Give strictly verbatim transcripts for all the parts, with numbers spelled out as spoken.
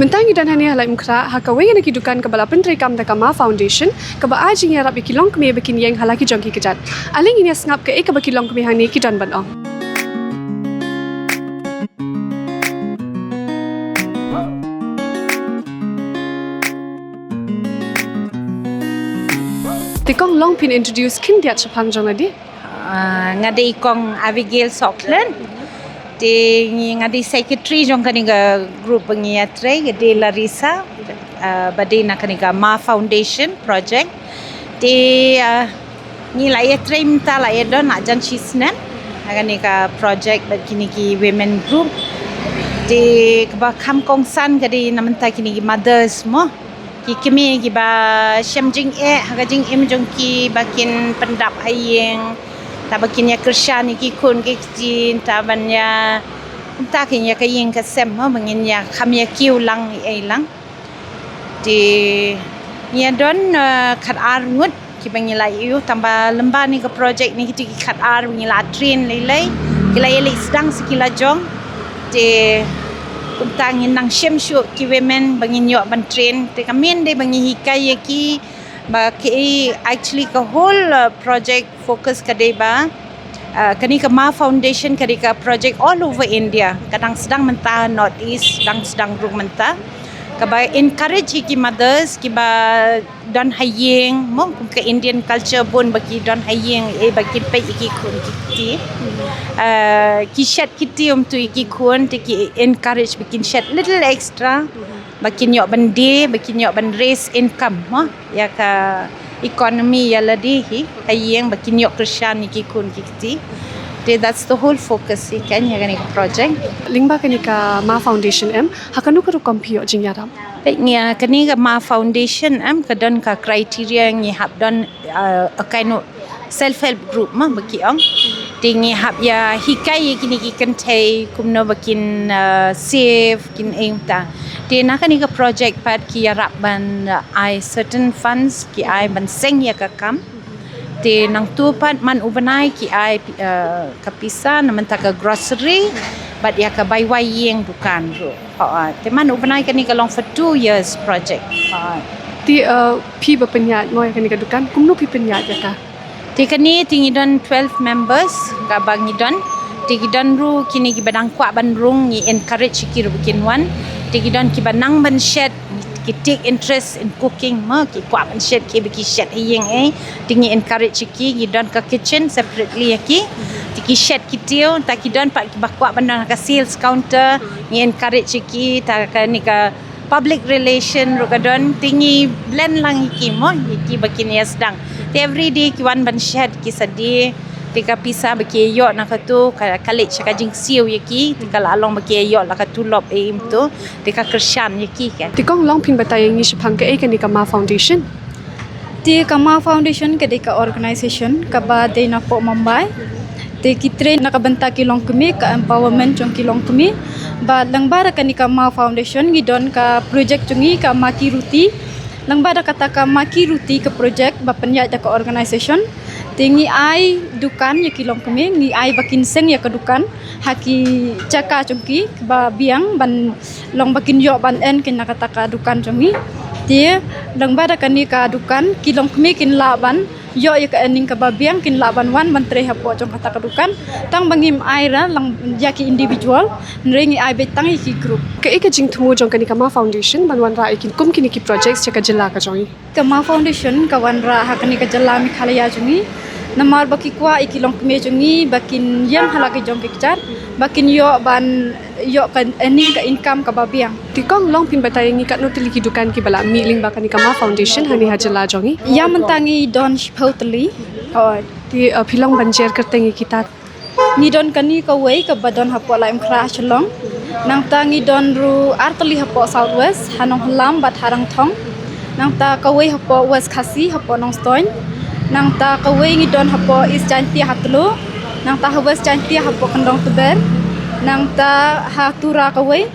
Mynta ngi don hangne ha Laitumkhrah ha kawei na ki dukan kaba la pyntreikam da ka Ma Foundation, kaba ai jingïarap ïa ki longkmie ba kin ïeng ha la ki jong ki kjat. Ale ngin ïa sngap kaei kaba ki longkmie hangne ki don ban ong. Te kong, long phin introduce khyndiat shaphang jong lade. Ah, nga dei kong Abigail Soklen. Te ngi, nga dei secretary jong kane ka group ba ngi ïatrei, ka dei Larissa, ah, ba dei na kane ka Ma Foundation project. Te, ah, ngi la ïatrei mynta la ïadon la jan shisnem ha kane ka project bad kine ki women group. Te kaba kham kongsan ka dei na mynta kine ki mothers mo, ki kmie kiba shem jingeh ha ka jingim jong ki, ba kin pyndap ha ïing, ta ba kin ïa kyrshan ïa ki khun ki kti, ta ban ïa, kumta kin ïa ka ïing ka sem mo, ba ngin ïa kham ïa kiew lang ei lang. Te ngi ïa don, eh, khat ar ngut kiba ngi la ïoh, tang ba lyngba ne ka project ne kito ki khat ar ba ngi la train lei lei, ki la ïa leit sdang sa ki la jong. Te kumta ngin nang shem shuh ki women ba ngin ïoh ban train. Te ka main dei ba ngi hikai ïa ki ba ki, actually ka whole, uh, project focus ka dei ba, uh, kane ka Ma Foundation ka dei ka project all over India, ka dang sdang mynta North East, dang sdang rung mynta, kaba encourage ïa ki mothers kiba don ha ïing mo, kum ka Indian culture bun ba ki don ha ïing, eh, ba ki peit ïa ki khun ki kti. Uh, ki shet ki tiew kumto ïa ki khun, te ki encourage ba kin shet little extra, ba kin ïoh ban die, ba kin ïoh ban raise income mo ïa ka economy ïa lade hi ha ïing, ba kin ïoh kyrshan ïa ki khun ki kti. Te that's the whole focus hi kan ïa kane ka project. Lyngba kane ka Ma Foundation em, ha kano ka rukom phi ïoh jingïarap? Peit, ngi, ah, kane ka Ma Foundation em, ka don ka criteria, ngi hap don, ah, a kind of self help group mo ba ki ong. Te ngi hap ïa hikai ïa kine ki kynthei kumno ba kin, ah, save, kin eng ta. Te na kane ka project pat ki ïarap ban, ah, ai certain funds, ki ai ban seng ïa ka kam. Te nangtu pat man u bnai ki ai, ah, ka pisa na mynta ka grocery bad ïa ka bai wai ïing dukan ruh. Hooid. Te man u bnai kane ka long for two years project. Hooid. Te, uh, phi ba pynïaid mo ïa kane ka dukan, kumno phi pynïaid ïa ka? Te kane te ngi don twelve members kaba ngi don. Te ki don ruh kine kiba dang kwah ban rung, ngi encourage ki ruh ba kin wan. Te ki don kiba nang ban shet, ki take interest in cooking mo, ki kwah ban shet, ki ba ki shet ha ïing, eh. Te ngi encourage ki, ngi don ka kitchen separately ïa ki. Te ki shet ki tiew, ta ki don pat kiba kwah ban don ka sales counter, ngi encourage ki, ta kane ka public relation ruh ka don, te ngi blend lang ïa ki mo, ïa ki ba kin ïa sdang. Te every day ki wan ban shet ki sa die, te ka pisa ba ki ïoh na katu ka, ka leit sha ka jingsiew ïa ki, te ka la long ba ki ïoh la ka tulop, eh, im tu, te ka kyrshan ïa ki ka. Te kong, long phin batai ïa ngi shaphang kaei kane ka Ma Foundation? Te ka Ma Foundation ka dei ka organization kaba dei na poh Mumbai. Te ki train na ka bynta ki longkmie, ka empowerment jong ki longkmie. Bad lyngba da kane ka Ma Foundation ngi don ka project jong ngi ka Ma Ki Ruti. Lyngba da kata ka Ma Ki Ruti ka project ba pynïaid da ka organization, te ngi ai dukan ïa ki longkmie, ngi ai ba kin seng ïa ka dukan ha ki jaka jong ki ba biang, ban long ba kin ïoh ban earn kin na kata ka dukan jong ngi. Te lyngba da kane ka dukan ki longkmie kin lah ban ïoh ïa ka earning kaba biang, kin lah ban wan ban trei hapoh jong kata ka dukan. Tang ba ngim ai ra lang ïa ki individual, hynrei ngi ai beit tang ïa ki group. Kaei ka jingthmu jong kane ka Ma Foundation ban wanrah ïa ki kum kine ki projects sha ka jylla ka jong ngi? Ka Ma Foundation ka wanrah ha kane ka jylla Meghalaya jong ngi namar ba ki kwah ïa ki longkmie jong ngi ba kin ïeng ha la ki jong ki kjat, ba kin ïoh ban ïoh ka earning, ka income kaba biang. Te kong, long phin batai ïa ngi katno tylli ki dukan kiba la mih lyngba kane ka Ma Foundation hangne ha jylla jong ngi? Ïa mynta ngi don shiphew tylli. Hooid. Te, uh, phi long ban jer kyrteng ïa kita? Ngi don kane kawei kaba don hapoh Laitumkhrah Shillong. Nangta ngi don ruh ar tylli hapoh South West, ha Nonghylam bad ha Rangthong. Nangta kawei hapoh West Khasi, hapoh Nongstoiñ. Nangta kawei ngi don hapoh East Jaintia ha Tloh. Nangta ha West Jaintia hapoh Kyndong Tber. Nangta ha Tura kawei,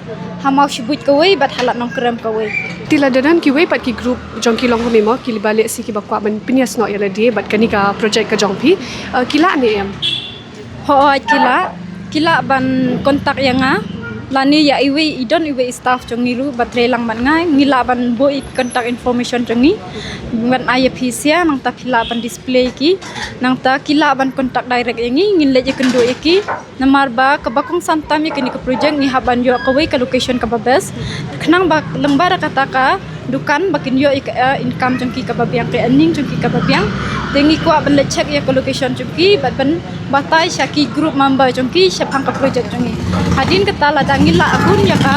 ha Mawshbuit kawei bad ha Lad Nongkrem kawei. Te lada don kiwei pat ki group jong ki longkmie mo, kiba lehse kiba kwah ban pynïasnoh ïa lade bad kane ka project ka jong phi, uh, ki lah ne em? Hooid, ki lah, ki lah ban contact ïa nga. Lane ïa iwei i don iwei i staff jong ngi ruh ba trei lang bad nga, ngi lah ban buh i contact information jong ngi ban ai ïa phi sha, nangta phi lah ban display ki, nangta ki lah ban contact direct ïa ngi, ngin leit ïakynduh ïa ki. Namar ba kaba kongsan tam ïa kane ka project ngi hap ban ïoh kawei ka location kaba best. Khnang ba lyngba da kata ka dukan ba kin ïoh ïa ka, eh, income jong ki kaba biang, ka earning jong ki kaba biang. Te ngi kwah ban leit check ïa ka location jong ki bad ban batai sha ki group member jong ki shaphang ka project jong ngi. Hadien kata lada ngi lah akun ïa ka,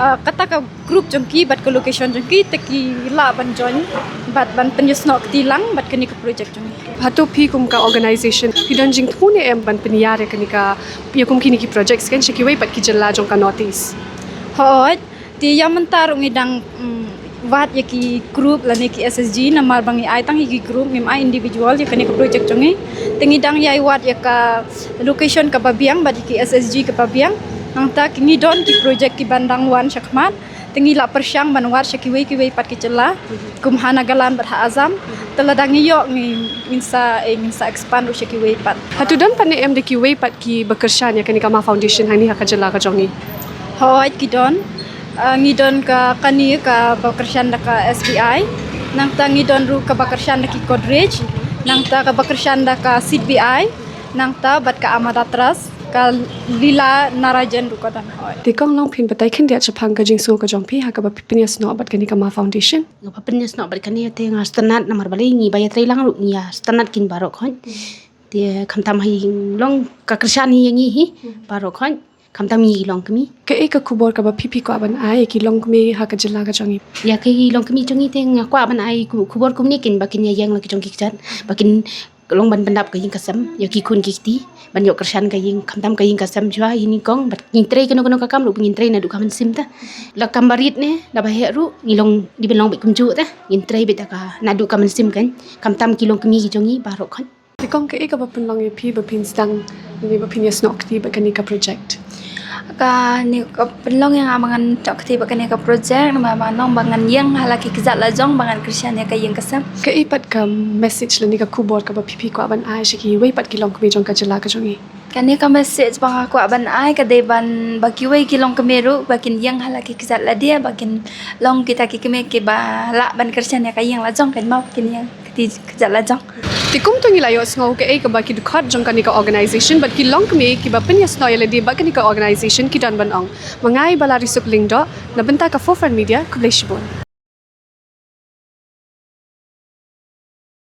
eh, kata ka group jong ki bad ka location jong ki, te ki lah ban join bad ban pynïasnoh kti lang bad kane ka project jong ngi. Hato phi kum ka organization phi don jingthmu ne em ban pynïar ïa kane ka, ïa kum kine ki projects kan sha kiwei pat ki jylla jong ka North East? Hooid, te ïa mynta ruh ngi dang, mm, wad ïa ki group lane ki S H G, namar ba ngi ai tang ïa ki group, ngim ai individual ïa kane ka project jong ngi. Te ngi dang ïai wad ïa ka location kaba biang bad ïa ki S H G kaba biang. Nangta ki ngi don ki project kiban dang wan shakhmat. Te ngi lah pyrshang ban wad sha kiwei kiwei pat ki jylla, kum ha Nagaland bad ha Assam. Te lada ngi ïoh ngi, ngin sa, eh, ngin sa expand ruh sha kiwei pat. Hato don pat ne em da kiwei pat kiba kyrshan ïa kane ka Ma Foundation hangne ha ka jylla ka jong ngi? Hooid ki don. Ah, ngi don ka, kane kaba kyrshan da ka S B I. Nangta ngi don ruh kaba kyrshan da ki Godrej. Nangta kaba kyrshan da ka Seed B I. Nangta bad ka Amada Trust, ka Lila Narajan ruh ka don. Hooid. Te kong long phin batai khyndiat shaphang ka jingsngew ka jong phi ha kaba phi pynïasnoh bad kane ka Ma Foundation? Nga ba pynïasnoh bad kane te nga sngewtynnat namar balei ngi ba ïatrei lang ruh ngi ïa sngewtynnat kin baroh khoit. Te khamtam ha ïing long ka kyrshan hi ïa ngi hi baroh khoit. Khamtam ngi longkmie. Kaei ka khubor kaba phi phi kwah ban ai ïa ki longkmie ha ka jylla ka jong ngi? Ïa ki longkmie jong ngi te nga kwah ban ai khu-, khubor kumne kin ba kin ïa ïeng la ki jong ki kjat ba kin long ban pyndap ka ïing ka sem ïa ki khun ki kti ban ïoh kyrshan ka ïing, khamtam ka ïing ka sem shuwa ïa nyngkong bad ngin trei kano kano ka kam ruh ngin trei naduh ka mynsiem te. La kam barit ne la ba heh ruh ngi long dei ban long beit kumjuh te, ngin trei beit da ka naduh ka mynsiem kan, khamtam ki longkmie ki jong ngi baroh khoit. Te kong kaei kaba pynlong ïa phi ba phin sdang ne ba phin ïasnoh kti bad kane ka project? Kane ka pynlong ïa nga ba ngan snoh kti bad kane ka project namar ba ngan long ba ngan ïeng ha la ki kjat la jong ba ngan kyrshan ïa ka ïing ka sem. Kaei pat ka message lane ka khubor kaba phi phi kwah ban ai sha kiwei pat ki longkmie jong ka jylla ka jong ngi? Kane ka message ba nga kwah ban ai ka dei ban ba kiwei ki longkmie ruh ba kin ïeng ha la ki kjat lade ba kin long kita ki kmie kiba lah ban kyrshan ïa ka ïing la jong kan, mo, ba kin ïeng kti kjat la jong. Te kumta ngi la ïohsngew kaei kaba ki dkhot jong kane ka organization bad ki longkmie kiba pynïasnoh ïa lade bad kane ka organization ki don ban ong. Ma nga i Balari Suk Lyngdoh na bynta ka Forefront Media, khublei shibun.